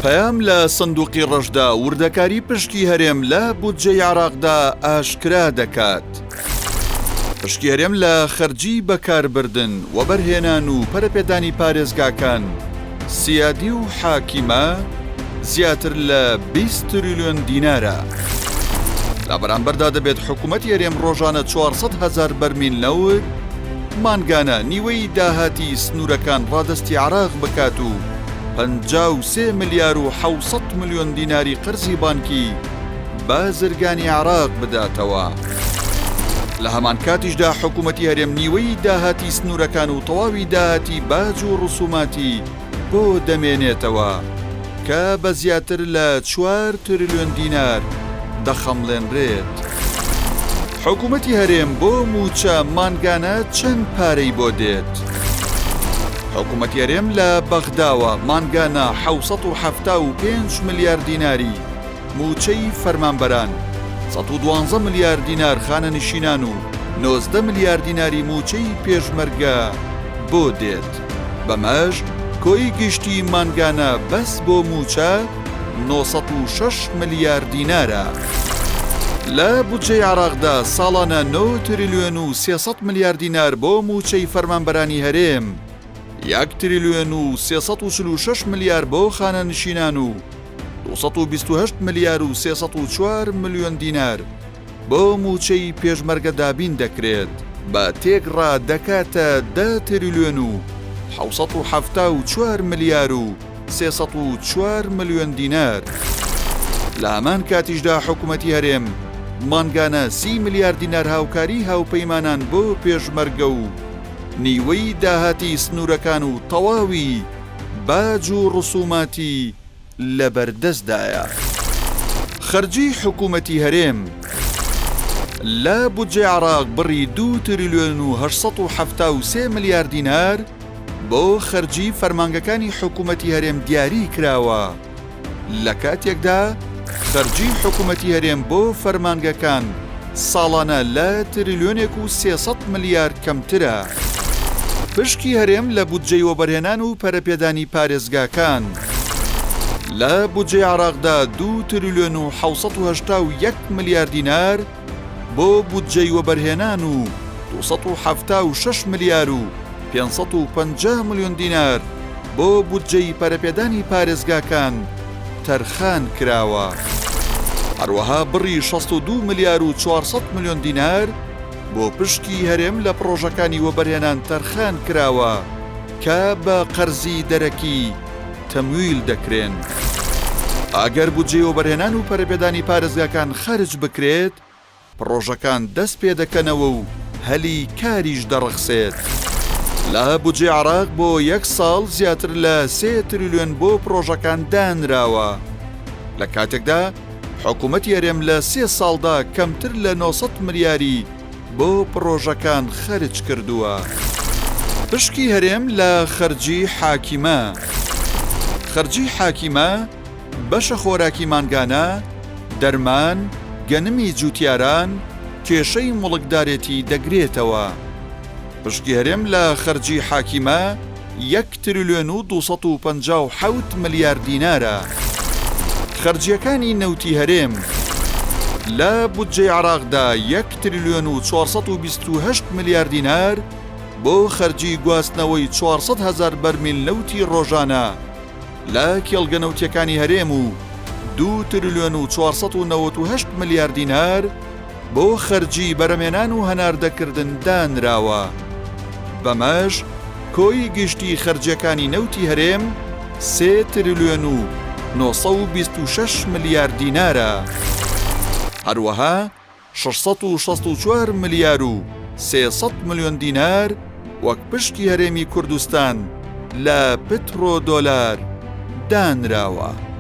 پەیام لە سندوقی ڕەشدا وردەکاری پشکی هەرێم لە بودجەی عێراقدا ئاشکرا دەکات. پشکی هەرێم لە خەرجی بەکاربردن، وەبەرهێنان و پەرەپێدانی پارێزگاکان سیادی و حاکیمە زیاتر لە 20 تریلیۆن دینارە. لە بەرامبەردا دەبێت حکوومەتی هەرێم ڕۆژانە 400 هەزار بەرمیل نەوت مانگانە نیوەی داهاتی سنوورەکان ڕادەستی عێراق بکات و 53 ملیار و 700 ملیۆن دیناری قەرزی بانکی بازرگانی عێراق بداتەوە. لە هەمان کاتیشدا حکوومەتی هەرێم نیوەی داهاتی سنوورەکان و تەواوی داهاتی باج و ڕسوماتی بۆ دەمێنێتەوە کە بە زیاتر لە چوار ترلیۆن دینار دەخەمڵێنرێت. حکوومەتی هەرێم بۆ مووچە مانگانە چەند پارەی بۆ دێت؟ حکوومەتی هەرێم لە بەغداوە مانگانە 775 ملیار دیناری مووچەی فەرمانبەران، 112 ملیار دینار خانەنشینان و 19 ملیار دیناری مووچەی پێشمەرگە بۆ دێت، بەمەش کۆی گشتی مانگانە بەس بۆ مووچە 906 ملیار دینارە. لە بودجەی عێراقدا ساڵانە 9 تریلیۆن و 300 ملیار دینار بۆ مووچەی فەرمانبەرانی هەرێم، یەک تریلیۆن و 346 ملیار بۆ خانەنشینان و 228 ملیار و 304 ملیۆن دینار بۆ مووچەی پێشمەرگە دابین دەکرێت، بە تێکڕا دەکاتە دە تریلیۆن و 774 ملیار و 304 ملیۆن دینار. لە هەمان کاتیشدا حکومەتی هەرێم مانگانە 30 ملیار دینار هاوکاری هاوپەیمانان بۆ پێشمەرگە و نیوەی داهاتی سنوورەکان و تەواوی باج و ڕسوماتی لەبەردەستدایە. خەرجی حکومەتی هەرێم لە بودجەی عێراق بڕی دوو تریلیۆن و 873 ملیار دینار بۆ خەرجی فەرمانگەکانی حکومەتی هەرێم دیاری کراوە. لە کاتێکدا خەرجی حکومەتی هەرێم بۆ فەرمانگەکان ساڵانە لە تریلیۆنێک و 300 ملیار کەمترە. پشکی هەرێم لە بودجەی وەبەرهێنان و پەرەپێدانی پارێزگاکان لە بودجەی عێراقدا دوو تریلیۆن و 781 ملیار دینار بۆ بودجەی وەبەرهێنان و 276 ملیار و 550 ملیۆن دینار بۆ بودجەی پەرەپێدانی پارێزگاکان تەرخان کراوە. هەروەها بڕی 62 ملیار و 400 ملیۆن دینار بۆ پشکی هەرێم لە پڕۆژەکانی وەبەرهێنان تەرخان کراوە کە بە قەرزی دەرەکی تەمویل دەکرێن. ئەگەر بودجەی وەبەرهێنان و پەرەپێدانی پارێزگاکان خەرج بکرێت، پڕۆژەکان دەست پێدەکەنەوە و هەلی کاریش دەڕەخسێت. لە بودجەی عێراق بۆ یەک ساڵ زیاتر لە سێ تریلیۆن بۆ پڕۆژەکان دانراوە، لە کاتێکدا حکومەتی هەرێم لە سێ ساڵدا کەمتر لە 900 ملیاری بۆ پڕۆژەکان خەرج کردووە. پشکی هەرێم لە خەرجی حاکیمە خەرجی حاکیمە بەشە خۆراکی مانگانە، دەرمان، گەنمی جوتیاران، کێشەی موڵکدارێتی دەگرێتەوە. پشکی هەرێم لە خەرجی حاکیمە یەک تریلیۆن و 257 ملیار دینارە. خەرجییەکانی نەوتی هەرێم لە بودجەی عێراقدا یەک تریلیۆن و 428 ملیار دینار بۆ خەرجی گواستنەوەی 400 هەزار بەرمیل نەوتی ڕۆژانە لە کێڵگە نەوتییەکانی هەرێم و دوو تریلیۆن و 498 ملیار دینار بۆ خەرجی بەرەمێنان و هەناردەکردن دانراوە، بەمەش کۆی گشتی خەرجیەکانی نەوتی هەرێم سێ تریلیۆن و 926 ملیار دینارە. هەروەها 664 ملیار و 300 ملیۆن دینار وەک پشکی هەرێمی کوردستان لە پترۆدۆلار دانراوە.